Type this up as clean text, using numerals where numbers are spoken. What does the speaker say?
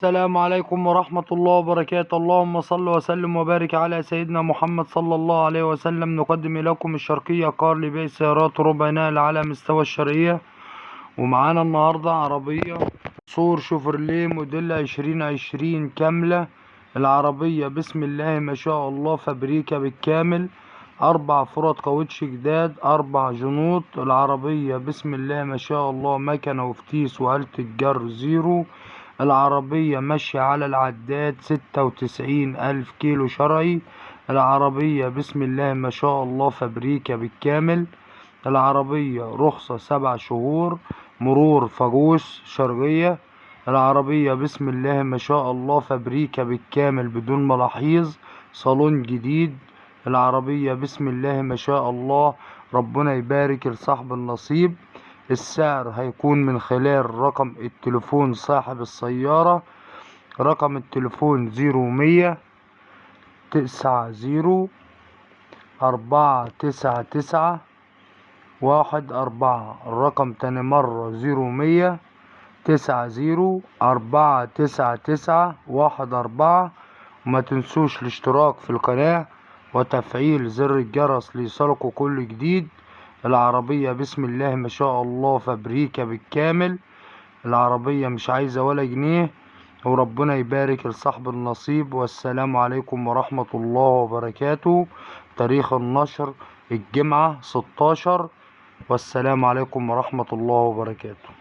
السلام عليكم ورحمة الله وبركاته. اللهم صل وسلم وبارك على سيدنا محمد صلى الله عليه وسلم. نقدم لكم الشرقية كار لبيع سيارات ربع نقل على مستوى الشرقية. ومعانا النهاردة عربية سور شوفرليه موديل 2020 كاملة. العربية بسم الله ما شاء الله فابريكا بالكامل، 4 فرط كاوتش جداد، 4 جنوط. العربية بسم الله ما شاء الله مكنة وفتيس وآلة الجر زيرو. العربية ماشية على العداد 96,000 كيلو شرعي. العربية بسم الله ما شاء الله فابريكا بالكامل. العربية رخصة 7 شهور، مرور فاجوس شرقية. العربية بسم الله ما شاء الله فابريكا بالكامل بدون ملاحظ، صالون جديد. العربية بسم الله ما شاء الله، ربنا يبارك لصاحب النصيب. السعر هيكون من خلال رقم التليفون صاحب السيارة. رقم التليفون 0100 90 4 9 9 1 4. الرقم تاني مرة 0100 90 4 9 9 1 4. وما تنسوش الاشتراك في القناة وتفعيل زر الجرس ليصلكوا كل جديد. العربية بسم الله ما شاء الله فابريكا بالكامل. العربية مش عايزة ولا جنيه، وربنا يبارك لصاحب النصيب. والسلام عليكم ورحمة الله وبركاته. تاريخ النشر الجمعة 16. والسلام عليكم ورحمة الله وبركاته.